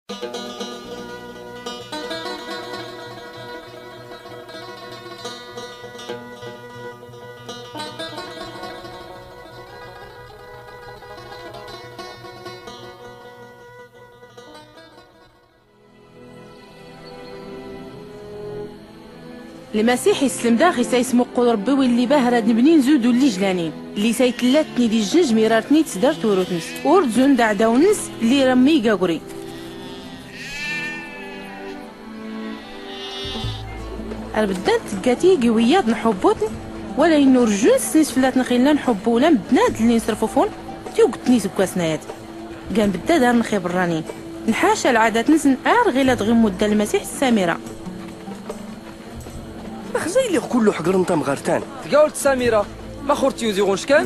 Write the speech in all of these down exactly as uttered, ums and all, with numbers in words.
Lmasiḥ isslm daɣ is a ismuqqul Ṛebbi wi llibah rad nbnin zudul lijlanin lli is a itlla-tn-id ijjnj mi rar-tn-id-tdr twrut-ns ur dzun d aɛdaw-ns lli ra mmi igagri. Ar bddan tggat-ig i wiyaḍ nḥubbutn wala innu rjun ssn is flla-tn xilla nḥubbu ula mddn-ad lli nsrfufun tiwgt n isggwasn-ayad. Gan bdda dar-nx ibrranin nḥaca lɛadat-nsn ar ɣilad ɣ-immudda lmasiḥ s samira. Max zay lliɣ kullu ḥgrn tamɣart-an. Tgawlt samira. Max ur tyuzi ɣunc kan?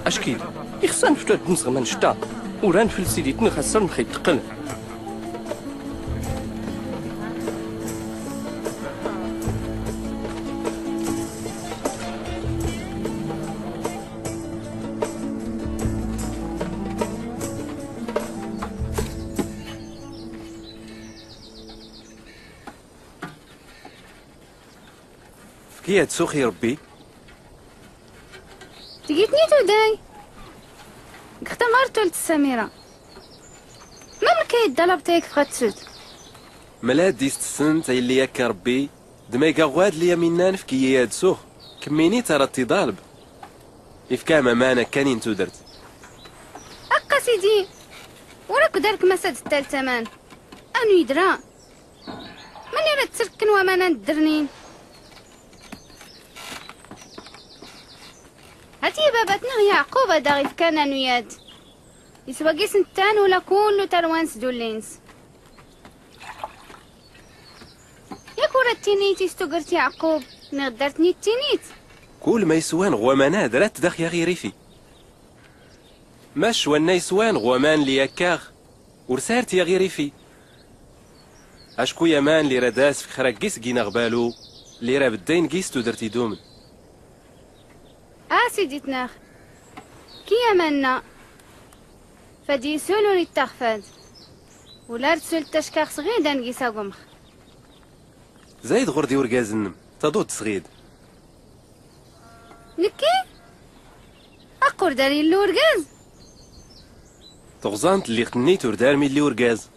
Ackid ixṣan ftu ad-nsɣm annct-a. Uran fl sidit-nx assr-nx itqql. Fki-yad sux i Ṛebbi. Tgitni tuday. Gxtaɣ ar tult samira. Mamlk ay ddalbt ay kfɣat sut. Mlad is-tsnt ay lli akka Ṛebbi. Dma iga ɣwad lli aminnan fki-yi-yad sux. Kmmi-nit ara t-iḍalb. Ifka-m aman akkan i n-tudrt. Aqqa sidi. Ur akk dar kmas ad-talt aman. Anu idra. Mani ra ttrkkn waman a n-ddrnin? Hati babat-nneɣ yaɛqub a daɣ-ifkan anuyad. Iswagis nttan ula kullu tarwa-ns d-ulli-ns. Yak ur ad-tinit is-tugrt yaɛqub? Niɣ ddart-nit tinit. Kul ma iswan ɣ-waman-ad rat-dax yaɣ-irifi. Mac wanna iswan ɣ-waman lli akkaɣ. Ur sart yaɣ-irifi. Acku yaman lli ra das-fkx raggis ginaɣ balu lli ra bddayn gis tudrt idumn. A sidi-tneɣ. Ki yaman-na. Fad-isul ur ittaɣ fad. Ula ar tsult tackaɣ sɣid an gis agumx. Zayd ɣur-d i urgaz-nnem. Taḍuḍt sɣid. Nekki? Aqq ur dar illi urgaz? Tuɣẓant lliɣ tnnit ur dar milli urgaz.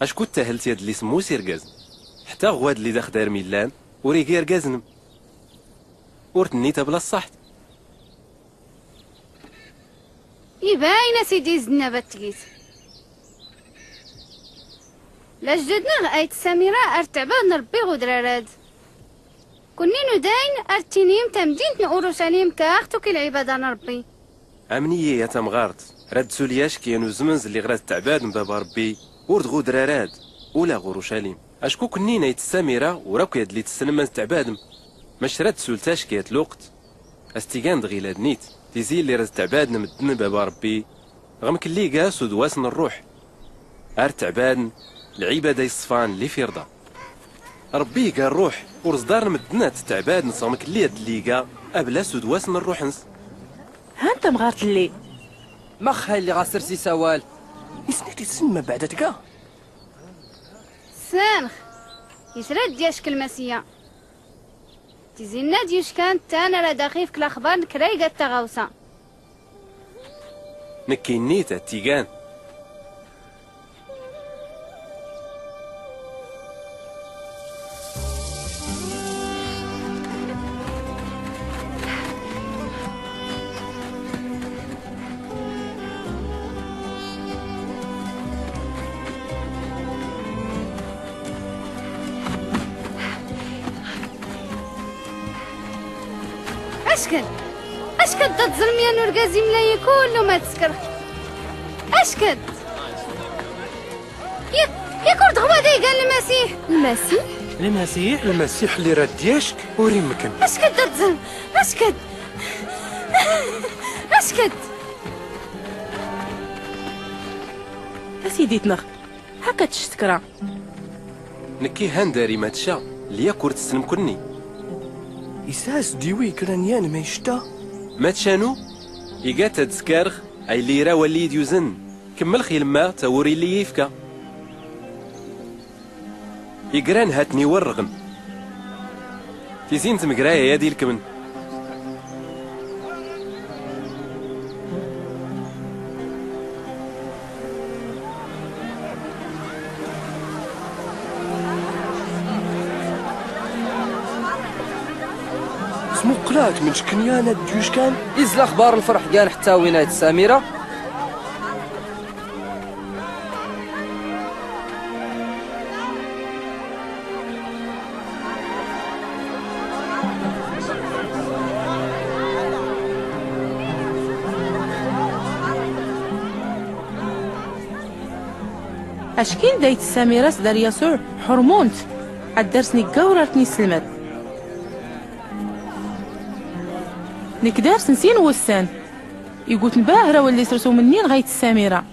Acku ttahlt yad lli smus irgaz. Ḥta ɣwad lli dax dar millan ur igi irgaz-nnem. Ur tnnit abla ṣṣaḥt. Ibayn a sidi izdnab a tgit. Lajdud-nneɣ ayt samira ar tɛbad n ṛebbi ɣ-udrarad. Kunni nudayn ar tinim tamdint n urucalim kaɣ tukki lɛibada n ṛebbi. Amn-iyi a tamɣart. Rad sul yack yan uzmz lliɣ rad tɛbad n baba ṛebbi ur d ɣ-udrarad ula ɣ-urucalim. Acku kunnin ayt samira ur akk yad lli tssnm ad tɛbadm. Mac rad sul tack yat luqt. As-tigan d ɣilad-nit tizi lli rad tɛbadn mddn baba ṛebbi. Ɣ-mklli iga s udwas n ṛṛuḥ. Ar tɛbadn lɛibada iṣṣfan lli f-irḍa. Ṛebbi iga ṛṛuḥ. Ur ẓḍarn mddn ad t-tɛbadn s ɣ-mklli ad lli iga abla s udwas n ṛṛuḥ-ns. Han tamɣart lli. Max ha illi ɣas rs-is awal. Isnit issn ma bɛda tga. Ssnx. Is rad yack lmasiya. Tizi-nna d-yuckan ttan ara dax-ifk laxbar n kra iga d taɣawsa. Nekki nnit a t-igan. Acked! Acked da tẓrm yan urgaz imla-yi kullu ma tskr. Acked! Yak, yak ur d ɣwad ay igan Lmasiḥ? Lmasiḥ? Lmasiḥ? Lmasiḥ lli rad yack ur immkn. Acked da tẓrm! Acked! Acked! A sidi-tneɣ, hak ad tctkra. Nekki handari ma tca, lli akk ur tssnm kunni. Isas diwi kra n yan ma icta? Ma tcanu? Iga tadskar, ay lli ira walli id-yuzn. K Kemmel xilmma tawuri lli yifka. Igran hatni warrɣn. Tizin tmgray aya d-ilkmn. Smuqqlat mn ckkn yan ad-dyuckan. Iz laxbar lfrḥ gan ḥtta win ayt ssamira. Ackin d-ayt ssamira s-dar yasuɛ ḥurmunt. Ad-dars n-iggawr ar-tn-islmad. Nkk dars n-sin wussan. Iggutn bahra wlli srsum-nni nɣ ayt ssamira.